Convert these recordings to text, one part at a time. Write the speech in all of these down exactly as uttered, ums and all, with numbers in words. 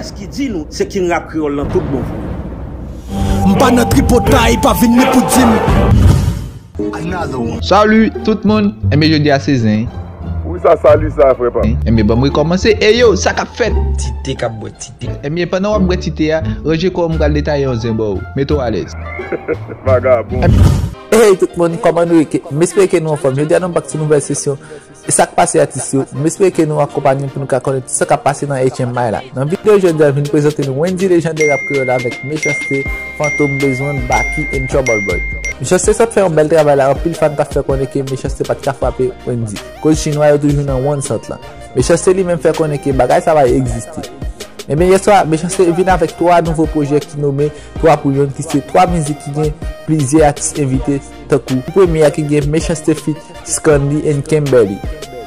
Skidi nou, se King Rap Kreyòl nan tout bon vre. M pa nan tripotay, pa vin ni pou di m. Salut tout moun. Enben jodi a se zen. Wi sa salut sa frè pa m. Enben ban m rekòmanse. Ey yo, sa k ap fèt? Ti te k ap bwè ti te. Enben pandan w ap bwè ti te a, ranje kò w, m pral detaye yon zen ba w. Mete w alèz. Vagabon. Ey tout moun, kòman nou ye? M espere ke nou anfòm. Jodi a nou bak sou nouvèl sesyon. E sa k pase atis yo? M espere ke nou akonpanye m pou nou ka konnen tout sa k ap pase nan H M I la. Nan videyo jodi a, m vin prezante nou Wendy, lejandè rap kreyòl la, avèk Mechanste, Fantom, Blaze One, Baky and Trouble Boy. Mechanste sot fè yon bèl travay la, anpil fan t ap fè konnen ke Mechanste pa t ka frape Wendy, koz chinwa yo toujou nan one sot la. Mechanste li menm fè konnen ke bagay sa pa egziste. Ebyen yèswa, Mechanste vin avèk twa nouvo pwojè ki nome twa pou yonn, ki se twa mizik ki gen plizyè atis envite, tankou premye a ki gen Mechanste feat. Scandy and Kimberly.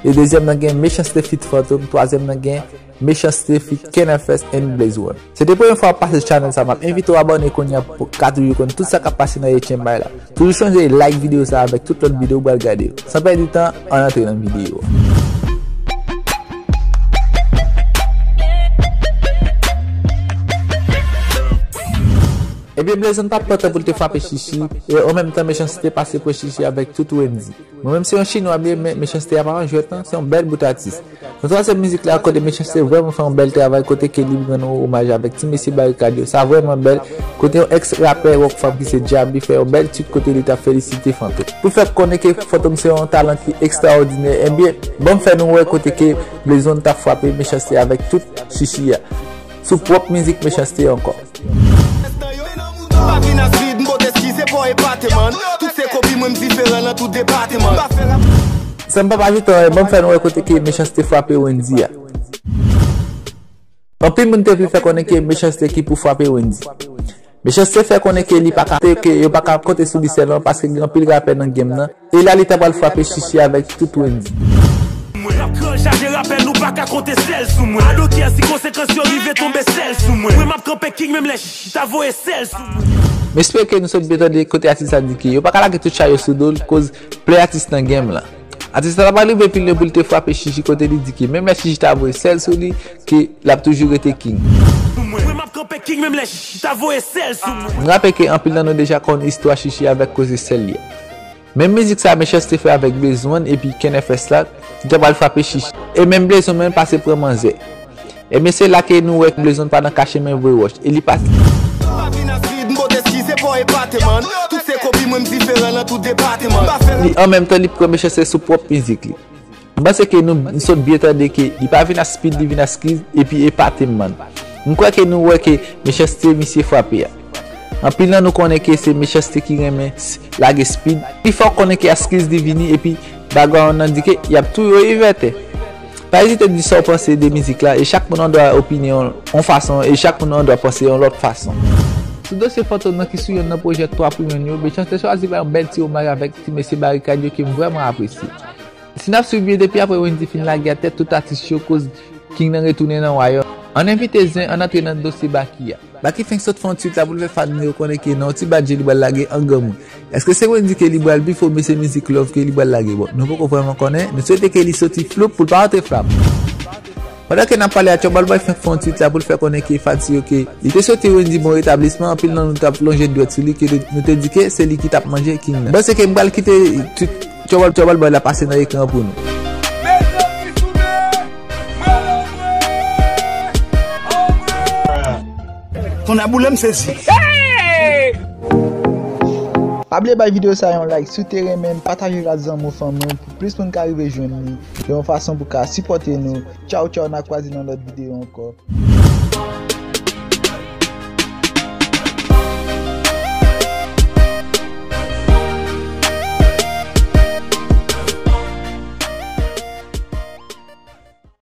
E dezyèm nan gen Mechanste feat Fantom, twazyèm nan gen Mechanste feat Kenfs and Blaze One. Se te premye fwa w ap pase sou channel sa, m ap envite w abòne kounye a pou w ka toujou konn tout sa k ap pase nan H M I la. Toujou sonje like videyo sa avèk tout lòt videyo w pral gade yo. San pèdi tan, ann antre nan videyo a. Ebyen Blaze One pa t pran tan pou l te frape Chichi, e an menm tan Mechanste pase pran Chichi avèk tout Wendy. Mwen menm se yon chinwa m ye, men Mechanste a pa yon jwèt non, se yon bèl bout atis. Nan twazyèm mizik la, kote Mechanste vrèman fè yon bèl travay, kote ke li rann yon omaj avèk ti mesye Barikad yo, sa vrèman bèl, kote yon èks rapè Rockfam ki se Djaby fè yon bèl tit kote li t ap felisite Fantom. Pou fè konnen ke Fantom se yon talan ki ekstraòdinè, ebyen, ban m fè nou wè kote ke Blaze One t ap frape Mechanste avèk tout Chichi a. Sou pwòp mizik Mechanste ankò. Pa vin ak vid, m pot eskize pa w epate man. Tout se kopi mwen, m diferan nan tout depatman. M pa fè rap. San m p ap ajoute anyen, ban m fè nou wè kote ke Mechanste frape Wendy a. Anpil moun te vle fè konnen ke Mechanste ki pou frape Wendy. Mechanste fè konnen ke li pa ka, ke yo pa ka konte sou li sèlman paske gen anpil rapè nan game nan. E la li ta pral frape Chichi avèk tout Wendy. Rap kreyòl chaje rapè, nou pa ka konte sèl sou mwen. I don't care si konsekans yo rive tonbe sèl sou mwen. Mwen m ap kanpe King menm lè Chichi ta voye sèl sou mwen. M espere ke nou sot byen tande kote atis la di ke yo pa ka lage tout chay yo sou do l, koz plè atis nan game lan. Atis la ta pral rive pi lwen pou l te frape Chichi kote li di ke menm lè Chichi ta voye sèl sou li, ke l ap toujou rete King. Mwen m ap kanpe King menm lè Chichi ta voye sèl sou mwen. M raple ke anpil nan nou deja konn istwa Chichi avèk koze sèl li a. Menm mizik sa Mechanste fè avèk Blaze One epi Kenfs la, li ta pral frape Chichi. E menm Blaze One menm pase pran manzè. Ebyen se la ke nou wè Blaze One pa nan kache men voye wòch. E li pase. Pa vin ak vid, m pot eskize pa w epate man. Tout se kopi mwen, m diferan nan tout depatman. M pa fè rap. Li an menm tan li pran Mechanste sou pwòp mizik li. M panse ke nou sot byen tande ke li pa vin ak speed, li vin ak skiz epi epate m man. M kwè ke nou wè ke Mechanste misye frape a. Anpil nan nou konnen ke se Mechanste ki renmen lage speed. Li fè w konnen ke ak skiz li vini epi bagay nan di ke y ap touye w ivètè. Pa ezite di sa w panse de mizik la e chak moun an dwa opinyon yon fason e chak moun an dwa panse yon lòt fason. Sou dosye Fantom nan ki sou yonn nan pwojè twa pou yonn yo, Mechanste chwazi bay yon bèl ti omaj avèk ti mesye Barikad yo ke m vrèman apresye. Si n ap swiv byen depi apre Wendy fin lage a tèt tout atis yo koz King nan retounen nan wayòm. Ann envite zen, ann antre nan dosye Baky a. Baky fenk sot fè yon tweet la pou l fè fan yo konnen ke nan yon ti badje li pral lage an granmoun. Èske se Wendy ke li pral bifome se mizik love ke li pral lage? Bon, nou poko vrèman konnen, nou swete ke li soti floup pou l pa antre flap. Pandan ke n ap pale a, Trouble Boy fenk fè yon tweet la pou l fè konnen ke fans yo ke li te swete Wendy bon retablisman, anpil nan nou t ap lonje dwèt sou li ke nou te di ke se li ki t ap manje King nan. M panse ke m pral kite tweet Trouble Trouble Boy la pase nan ekran pou nou. Kònè boule m sezi. Pa bliye bay videyo sa yon like si w te renmen l, pataje l ak zanmi w, fanmi w pou plis moun ka rive jwenn li. Se yon fason pou ka sipòte nou. Tchaw tchaw, n a kwaze nan lòt videyo ankò.